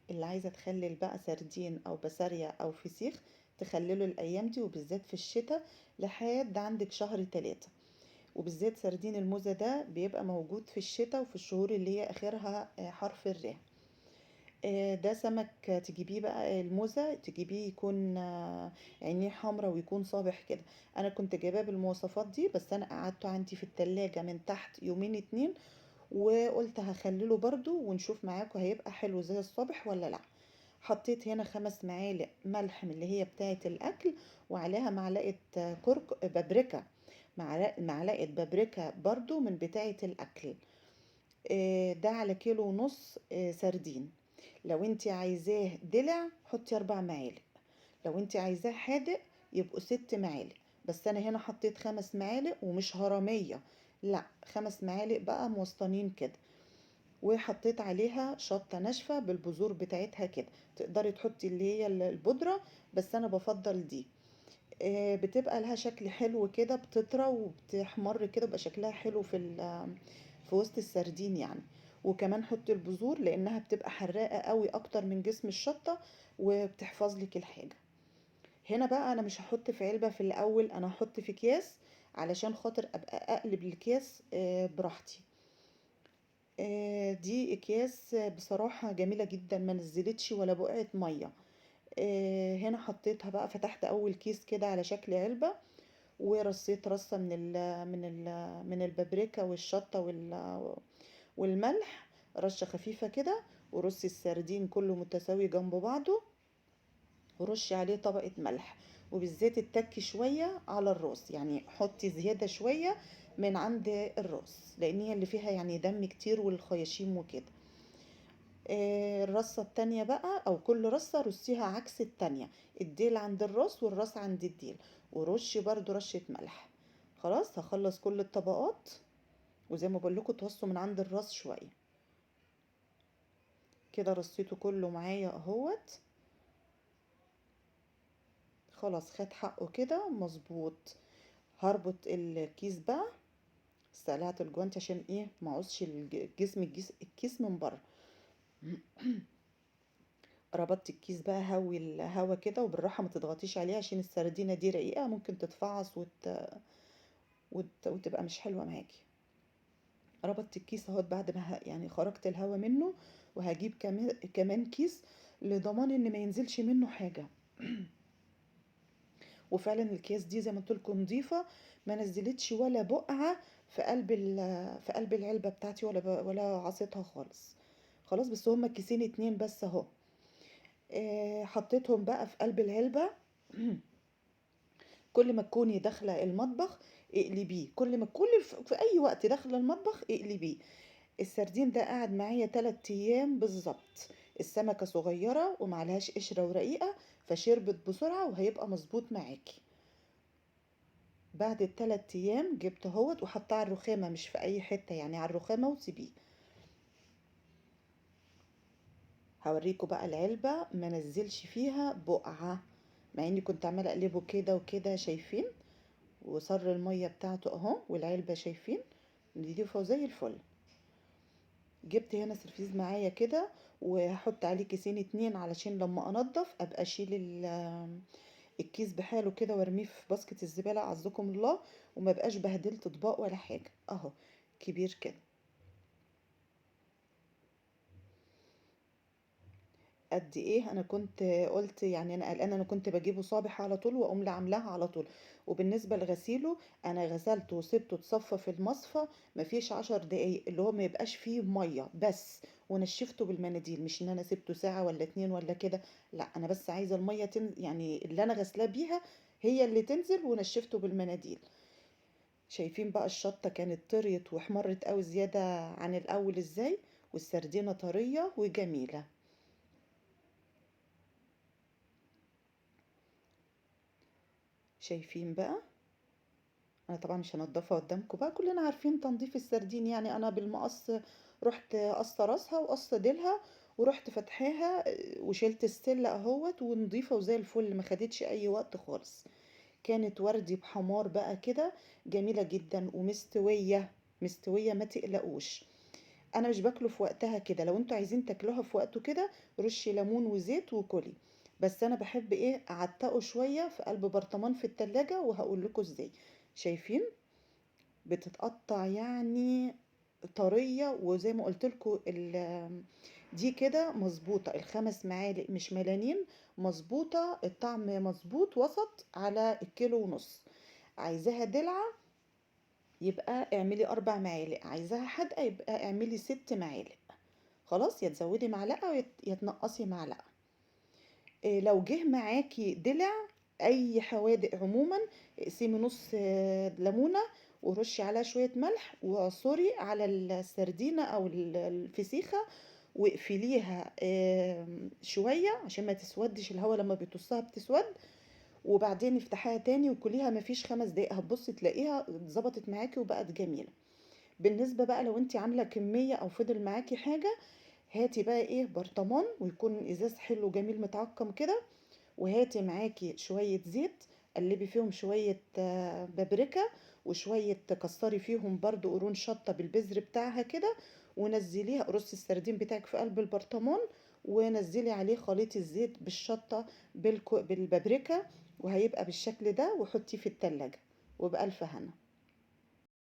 اللي عايزة تخلل بقى سردين او بسارية او فسيخ تخلله الايام دي، وبالذات في الشتاء لحد عندك شهر 3. وبالذات سردين الموزة ده بيبقى موجود في الشتاء وفي الشهور اللي هي اخرها حرف الراء. ده سمك تجيبيه بقى الموزة، تجيبيه يكون عينيه حمرا ويكون صابح كده. انا كنت جايباه بالمواصفات دي، بس انا قعدته عندي في التلاجة من تحت يومين 2، وقلت هخلله برضو ونشوف معاكم هيبقى حلو زي الصبح ولا لا. حطيت هنا 5 معالق ملح من اللي هي بتاعة الاكل، وعليها معلقة كرك بابريكا، معلقة بابريكا برضو من بتاعة الاكل. ده على 1.5 كيلو سردين. لو انت عايزاه دلع حطي 4 معالق، لو انت عايزاه حادق يبقوا 6 معالق، بس انا هنا حطيت 5 معالق ومش هرمية، لا 5 معالق بقى موسطنين كده. وحطيت عليها شطة ناشفة بالبذور بتاعتها كده، تقدري تحطي اللي هي البودرة، بس انا بفضل دي. بتبقى لها شكل حلو كده، بتطرى وبتحمر كده، بيبقى شكلها حلو في وسط السردين يعني. وكمان حطي البذور لانها بتبقى حراقة قوي اكتر من جسم الشطة، وبتحفظ لك الحاجة. هنا بقى انا مش هحط في علبة في الاول، انا هحط في اكياس علشان خاطر ابقى اقلب الكيس براحتي. دي اكياس بصراحة جميلة جدا، ما نزلتش ولا بقعة مية. هنا حطيتها بقى، فتحت اول كيس كده على شكل علبة، ورصيت رصة من البابريكا والشطة والملح، رشة خفيفة كده، ورصي السردين كله متساوي جنب بعضه، ورشي عليه طبقة ملح، وبالذات التكي شوية على الراس، يعني حطي زيادة شوية من عند الراس لان هي اللي فيها دم كتير والخياشيم وكده. الرصة التانية بقى، او كل رصة رصيها عكس التانية، الديل عند الراس والراس عند الديل، ورشي برضو رشة ملح. خلاص هخلص كل الطبقات، وزي ما بقول لكم توصوا من عند الراس شوية كده. رصيته كله معايا اهوت، خلاص خد حقه كده مظبوط. هربط الكيس بقى، استقلعت الجوانتي عشان ايه ما اعوزش الجسم الكيس من بره. ربطت الكيس بقى، هوي الهوا كده وبالراحه ما تضغطيش عليه عشان السردينه دي رقيقه ممكن تتفعص وتبقى مش حلوه معاكي. ربطت الكيس اهوت بعد ما خرجت الهوا منه، وهجيب كمان كيس لضمان ان ما ينزلش منه حاجه. وفعلا الكيس دي زي ما قلت لكم نظيفه، ما نزلتش ولا بقعه في قلب العلبه بتاعتي ولا عصيتها خالص. خلاص بس هما كيسين 2 بس اهو. حطيتهم بقى في قلب العلبه. كل ما تكوني داخله المطبخ اقلبيه، كل ما تكوني في اي وقت داخله المطبخ اقلبيه. السردين ده قعد معايا 3 ايام بالظبط. السمكه صغيره ومعلهاش قشره ورقيقه، فشربت بسرعه وهيبقى مظبوط معاكي. بعد التلات ايام جبت اهوت وحطاه على الرخامه، مش في اي حته يعني، على الرخامه وسيبيه. هوريكم بقى العلبه ما نزلش فيها بقعه، مع اني كنت عماله اقلبه كده وكده، شايفين؟ وصر الميه بتاعته اهو، والعلبه شايفين نضيفه زي الفل. جبت هنا سرفيز معايا كده، وهحط عليه كيسين 2 علشان لما انضف ابقى اشيل الكيس بحاله كده وارميه في باسكت الزباله اعزكم الله، وما بقاش بهدلت اطباق ولا حاجه. اهو كبير كده. قد ايه انا كنت قلت انا قلقانه، انا كنت بجيبه صابح على طول واقوم لعاملاها على طول. وبالنسبه لغسيله انا غسلته وسبته اتصفى في المصفى مفيش 10 دقايق، اللي هو ما يبقاش فيه ميه بس، ونشفته بالمناديل، مش ان انا سبته ساعه ولا 2 ولا كده، لا انا بس عايزه الميه يعني اللي انا غسلاه بيها هي اللي تنزل، ونشفته بالمناديل. شايفين بقى الشطه كانت طريت واحمرت قوي زياده عن الاول ازاي، والسردينه طريه وجميله. شايفين بقى؟ انا طبعا مش هنضفها قدامكم بقى، كلنا عارفين تنظيف السردين يعني. انا بالمقص رحت قصه راسها وقصه ديلها، ورحت فتحاها وشلت السله اهوت، ونضيفه وزي الفل، ما خدتش اي وقت خالص. كانت وردي بحمار بقى كده، جميله جدا ومستويه، مستويه ما تقلقوش. انا مش باكله في وقتها كده، لو انتوا عايزين تاكلوها في وقته كده رشي ليمون وزيت وكلي، بس انا بحب ايه اعتقه شوية في قلب برطمان في التلاجة، وهقول لكم ازاي. شايفين بتتقطع يعني طرية، وزي ما قلت لكم دي كده مظبوطة، ال5 معالق مش ملانين، مظبوطة، الطعم مظبوط وسط على الكيلو ونص. عايزاها دلعة يبقى اعملي 4 معالق، عايزاها حادقة يبقى اعملي 6 معالق. خلاص، يا تزودي معلقة يا تنقصي معلقة. لو جه معاكي دلع اي حوادق عموما، اقسمي نص ليمونة ورشي عليها شوية ملح، وعصري على السردينة او الفسيخة، واقفليها شوية عشان ما تسودش، الهوا لما بيطصها بتسود، وبعدين افتحيها تاني وكليها، مفيش 5 دقايق هتبصي تلاقيها اتظبطت معاكي وبقت جميلة. بالنسبة بقى لو انتي عاملة كمية او فضل معاكي حاجة، هاتي بقى ايه برطمان ويكون ازاز حلو جميل متعقم كده، وهاتي معاكي شوية زيت، قلبي فيهم شوية بابريكا، وشوية كسري فيهم برضو قرون شطة بالبذر بتاعها كده، ونزليها قرص السردين بتاعك في قلب البرطمان، ونزلي عليه خليط الزيت بالشطة بالبابريكا، وهيبقى بالشكل ده، وحطيه في التلاجة، وبألف هنا.